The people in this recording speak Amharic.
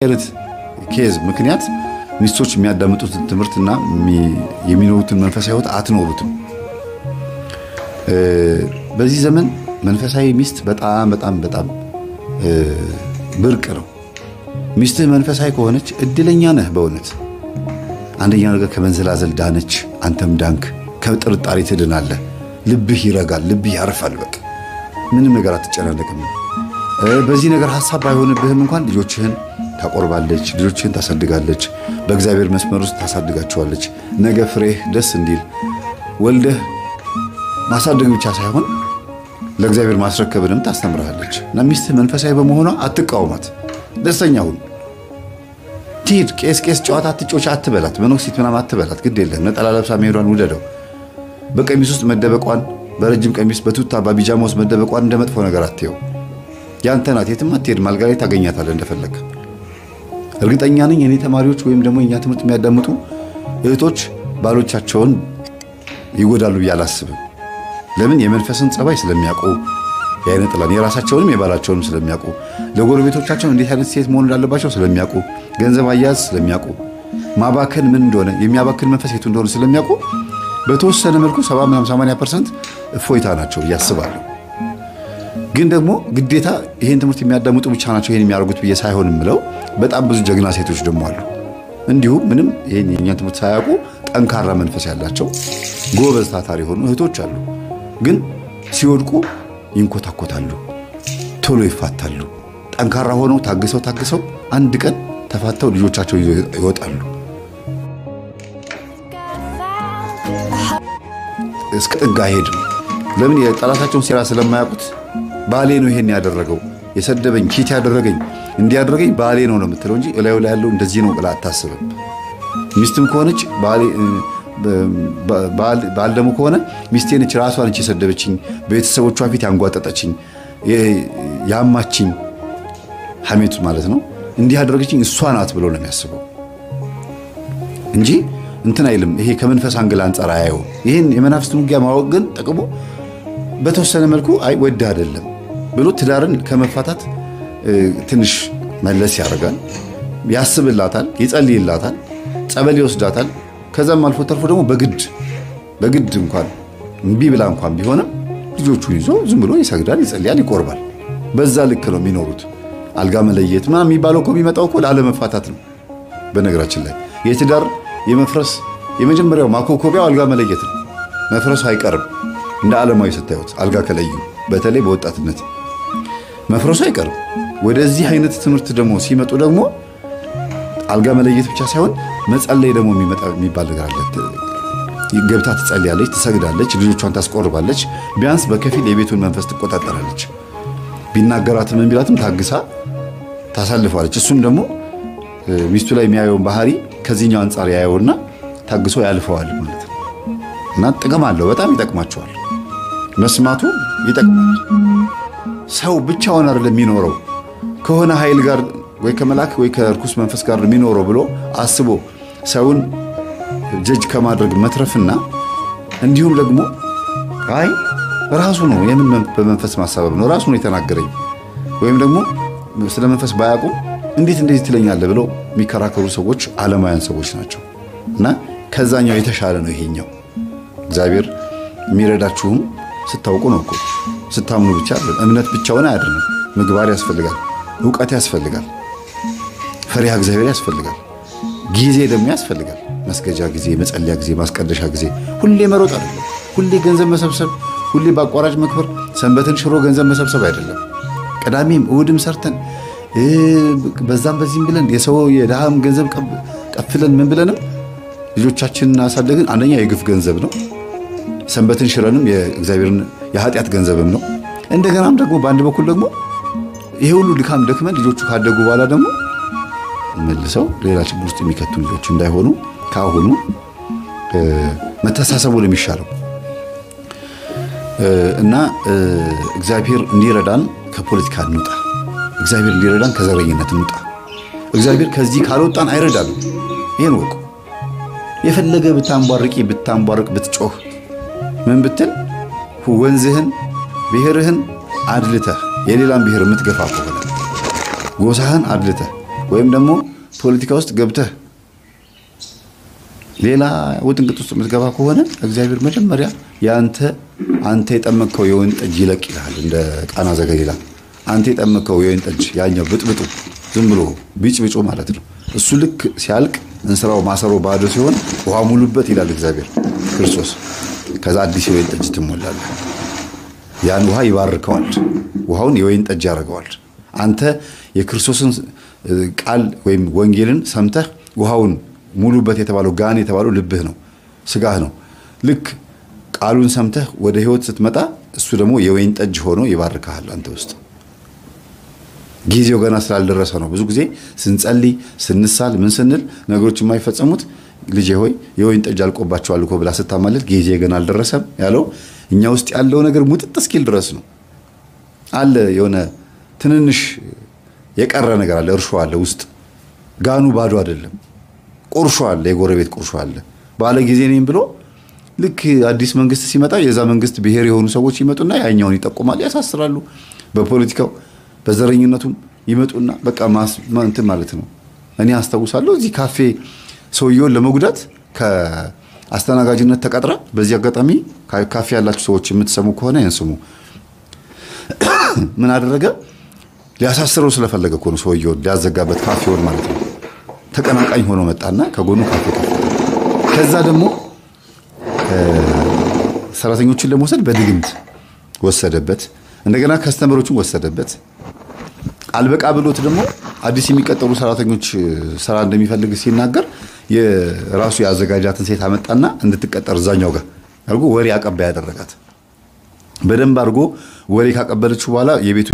አይነት case ምክንያት ሚስቶች የሚያዳምጡትን ትምህርትና የሚኖሩትን መንፈሳዊ ሕይወት አትኖሩትም። በዚህ ዘመን መንፈሳዊ ሚስት በጣም በጣም በጣም ብርቅ ነው። ሚስትህ መንፈሳዊ ከሆነች እድለኛ ነህ በእውነት። አንደኛ ነገር ከመንዘላዘል ዳነች፣ አንተም ዳንክ። ከጥርጣሬ ትድናለህ። ልብህ ይረጋል፣ ልብህ ያርፋል። በቃ ምንም ነገር አትጨናነቅም። በዚህ ነገር ሀሳብ ባይሆንብህም እንኳን ልጆችህን ታቆርባለች፣ ልጆችህን ታሳድጋለች፣ በእግዚአብሔር መስመር ውስጥ ታሳድጋቸዋለች። ነገ ፍሬህ ደስ እንዲል ወልደህ ማሳደግ ብቻ ሳይሆን ለእግዚአብሔር ማስረከብንም ታስተምርሃለች። እና ሚስትህ መንፈሳዊ በመሆኗ አትቃወማት፣ ደስተኛ ሁን። ትሂድ፣ ቄስ ቄስ ጨዋታ አትጮች አትበላት፣ መነኩሴት ምናምን አትበላት፣ ግድ የለም። ነጠላ ለብሳ መሄዷን ውደደው። በቀሚስ ውስጥ መደበቋን፣ በረጅም ቀሚስ በቱታ በቢጃማ ውስጥ መደበቋን እንደ መጥፎ ነገር አትየው። ያንተ ናት፣ የትም አትሄድም። አልጋ ላይ ታገኛታለህ እንደፈለግ። እርግጠኛ ነኝ የኔ ተማሪዎች ወይም ደግሞ የኛ ትምህርት የሚያዳምጡ እህቶች ባሎቻቸውን ይጎዳሉ ብዬ አላስብም። ለምን? የመንፈስን ጸባይ ስለሚያውቁ፣ የአይነ ጥላን የራሳቸውንም የባላቸውንም ስለሚያውቁ፣ ለጎረቤቶቻቸው እንዴት አይነት ሴት መሆን እንዳለባቸው ስለሚያውቁ፣ ገንዘብ አያያዝ ስለሚያውቁ፣ ማባከን ምን እንደሆነ፣ የሚያባክን መንፈስ የቱ እንደሆነ ስለሚያውቁ በተወሰነ መልኩ 70 ምናምን 80% እፎይታ ናቸው ብዬ አስባለሁ። ግን ደግሞ ግዴታ ይሄን ትምህርት የሚያዳምጡ ብቻ ናቸው ይሄን የሚያደርጉት ብዬ ሳይሆን የምለው፣ በጣም ብዙ ጀግና ሴቶች ደግሞ አሉ። እንዲሁም ምንም ይሄን የእኛን ትምህርት ሳያውቁ ጠንካራ መንፈስ ያላቸው ጎበዝ ታታሪ የሆኑ እህቶች አሉ። ግን ሲወድቁ ይንኮታኮታሉ፣ ቶሎ ይፋታሉ። ጠንካራ ሆነው ታግሰው ታግሰው አንድ ቀን ተፋተው ልጆቻቸው ይዘው ይወጣሉ። እስከ ጥግ አይሄድም። ለምን? የጠላታቸውን ሴራ ስለማያውቁት ባሌ ነው ይሄን ያደረገው፣ የሰደበኝ፣ ቺት ያደረገኝ፣ እንዲያደረገኝ ባሌ ነው ነው የምትለው እንጂ እላዩ ላይ ያለው እንደዚህ ነው ብላ አታስብም። ሚስትም ከሆነች ባል ደግሞ ከሆነ ሚስቴ ነች ራሷ ነች የሰደበችኝ፣ ቤተሰቦቿ ፊት ያንጓጠጠችኝ፣ ያማችኝ፣ ሐሜቱ ማለት ነው፣ እንዲህ ያደረገችኝ እሷ ናት ብሎ ነው የሚያስበው እንጂ እንትን አይልም። ይሄ ከመንፈስ angle አንጻር አያየውም። ይህን የመናፍስትን ውጊያ ማወቅ ግን ጥቅሙ በተወሰነ መልኩ አይ ወድ አይደለም ብሎ ትዳርን ከመፋታት ትንሽ መለስ ያደርጋል። ያስብላታል፣ ይጸልይላታል፣ ጸበል ይወስዳታል። ከዛም አልፎ ተርፎ ደግሞ በግድ በግድ እንኳን እምቢ ብላ እንኳን ቢሆንም ልጆቹን ይዞ ዝም ብሎ ይሰግዳል፣ ይጸልያል፣ ይቆርባል። በዛ ልክ ነው የሚኖሩት። አልጋ መለየት ምናምን የሚባለው እኮ የሚመጣው እኮ ላለመፋታት ነው። በነገራችን ላይ የትዳር የመፍረስ የመጀመሪያው ማኮኮቢያው አልጋ መለየት ነው። መፍረሱ አይቀርም። እንደ ዓለማዊ ስታዩት አልጋ ከለዩ በተለይ በወጣትነት መፍረሱ አይቀርም። ወደዚህ አይነት ትምህርት ደግሞ ሲመጡ ደግሞ አልጋ መለየት ብቻ ሳይሆን መጸለይ ደግሞ የሚባል ነገር አለ። ገብታ ትጸልያለች፣ ትሰግዳለች፣ ልጆቿን ታስቆርባለች። ቢያንስ በከፊል የቤቱን መንፈስ ትቆጣጠራለች። ቢናገራትም ምን ቢላትም ታግሳ ታሳልፈዋለች። እሱም ደግሞ ሚስቱ ላይ የሚያየውን ባህሪ ከዚህኛው አንጻር ያየውና ታግሶ ያልፈዋል ማለት ነው። እና ጥቅም አለው፣ በጣም ይጠቅማቸዋል። መስማቱ ይጠቅማል። ሰው ብቻውን አይደለም የሚኖረው፣ ከሆነ ኃይል ጋር ወይ ከመላክ ወይ ከርኩስ መንፈስ ጋር የሚኖረው ብሎ አስቦ ሰውን ጀጅ ከማድረግ መትረፍና እንዲሁም ደግሞ አይ ራሱ ነው፣ የምን በመንፈስ ማሳበብ ነው፣ ራሱ ነው የተናገረኝ፣ ወይም ደግሞ ስለ መንፈስ ባያውቁም እንዴት እንደዚህ ትለኛለህ ብለው የሚከራከሩ ሰዎች ዓለማውያን ሰዎች ናቸው። እና ከዛኛው የተሻለ ነው ይሄኛው። እግዚአብሔር የሚረዳችሁም ስታውቁ ነው እኮ፣ ስታምኑ ብቻ አይደለም። እምነት ብቻውን አያድንም። ምግባር ያስፈልጋል፣ እውቀት ያስፈልጋል፣ ፈሪሃ እግዚአብሔር ያስፈልጋል፣ ጊዜ ደግሞ ያስፈልጋል። መስገጃ ጊዜ፣ መጸለያ ጊዜ፣ ማስቀደሻ ጊዜ። ሁሌ መሮጥ አይደለም፣ ሁሌ ገንዘብ መሰብሰብ፣ ሁሌ በአቋራጭ መክበር፣ ሰንበትን ሽሮ ገንዘብ መሰብሰብ አይደለም። ቅዳሜም እሑድም ሰርተን በዛም በዚህም ብለን የሰው የድሃም ገንዘብ ቀፍለን ምን ብለንም ልጆቻችንን አሳደግን። አንደኛ የግፍ ገንዘብ ነው። ሰንበትን ሽረንም የእግዚአብሔርን የኃጢአት ገንዘብም ነው። እንደገናም ደግሞ በአንድ በኩል ደግሞ ይሄ ሁሉ ድካም ደክመን ልጆቹ ካደጉ በኋላ ደግሞ መልሰው ሌላ ችግር ውስጥ የሚከቱ ልጆች እንዳይሆኑ ከአሁኑ መተሳሰቡ ነው የሚሻለው እና እግዚአብሔር እንዲረዳን ከፖለቲካ እንውጣ። እግዚአብሔር እንዲረዳን ከዘረኝነት እንውጣ። እግዚአብሔር ከዚህ ካልወጣን አይረዳንም። ይሄን ወቁ። የፈለገ ብታንቧርቂ ብታንቧርቅ ብትጮህ ምን ብትል ወንዝህን ብሔርህን አድልተህ የሌላን ብሔር የምትገፋ ከሆነ፣ ጎሳህን አድልተህ ወይም ደግሞ ፖለቲካ ውስጥ ገብተህ ሌላ ውጥንቅጥ ውስጥ የምትገባ ከሆነ እግዚአብሔር መጀመሪያ ያንተ አንተ የጠመቅከው የወይን ጠጅ ይለቅ ይልሃል። እንደ ቃና ዘገሊላ አንተ የጠመቅከው የወይን ጠጅ ያኛው ብጥብጡ ዝም ብሎ ቢጭ ቢጩ ማለት ነው። እሱ ልክ ሲያልቅ እንስራው ማሰሮ ባዶ ሲሆን ውሃ ሙሉበት ይላል እግዚአብሔር ክርስቶስ። ከዛ አዲስ የወይን ጠጅ ትሞላለህ። ያን ውሃ ይባርከዋል። ውሃውን የወይን ጠጅ ያደርገዋል። አንተ የክርስቶስን ቃል ወይም ወንጌልን ሰምተህ ውሃውን ሙሉበት የተባለው ጋን የተባለው ልብህ ነው፣ ስጋህ ነው። ልክ ቃሉን ሰምተህ ወደ ህይወት ስትመጣ እሱ ደግሞ የወይን ጠጅ ሆኖ ይባርክሃል አንተ ውስጥ። ጊዜው ገና ስላልደረሰ ነው። ብዙ ጊዜ ስንጸልይ፣ ስንሳል፣ ምን ስንል ነገሮች የማይፈጸሙት ልጄ ሆይ የወይን ጠጅ አልቆባቸዋል እኮ ብላ ስታማልድ ጊዜ ገና አልደረሰም ያለው እኛ ውስጥ ያለው ነገር ሙጥጥ እስኪል ድረስ ነው። አለ የሆነ ትንንሽ የቀረ ነገር አለ፣ እርሾ አለ ውስጥ። ጋኑ ባዶ አይደለም። ቁርሾ አለ፣ የጎረቤት ቁርሾ አለ። ባለ ጊዜ ነኝ ብሎ ልክ አዲስ መንግስት ሲመጣ የዛ መንግስት ብሔር የሆኑ ሰዎች ይመጡና ያኛውን ይጠቁማል፣ ያሳስራሉ። በፖለቲካው በዘረኝነቱም ይመጡና በቃ እንትን ማለት ነው። እኔ አስታውሳለሁ እዚህ ካፌ ሰውየውን ለመጉዳት ከአስተናጋጅነት ተቀጥራ፣ በዚህ አጋጣሚ ካፌ ያላችሁ ሰዎች የምትሰሙ ከሆነ ይህን ስሙ። ምን አደረገ? ሊያሳስረው ስለፈለገ እኮ ነው ሰውየውን ሊያዘጋበት ካፌውን ማለት ነው። ተቀናቃኝ ሆኖ መጣና ከጎኑ ካፌ ከፈተ። ከዛ ደግሞ ሰራተኞችን ለመውሰድ በድግምት ወሰደበት። እንደገና customer ኦችን ወሰደበት። አልበቃ ብሎት ደግሞ አዲስ የሚቀጠሩ ሰራተኞች ስራ እንደሚፈልግ ሲናገር የራሱ ያዘጋጃትን ሴት አመጣና እንድትቀጠር እዛኛው ጋር አድርጎ ወሬ አቀባይ ያደረጋት። በደንብ አድርጎ ወሬ ካቀበለችው በኋላ የቤቱ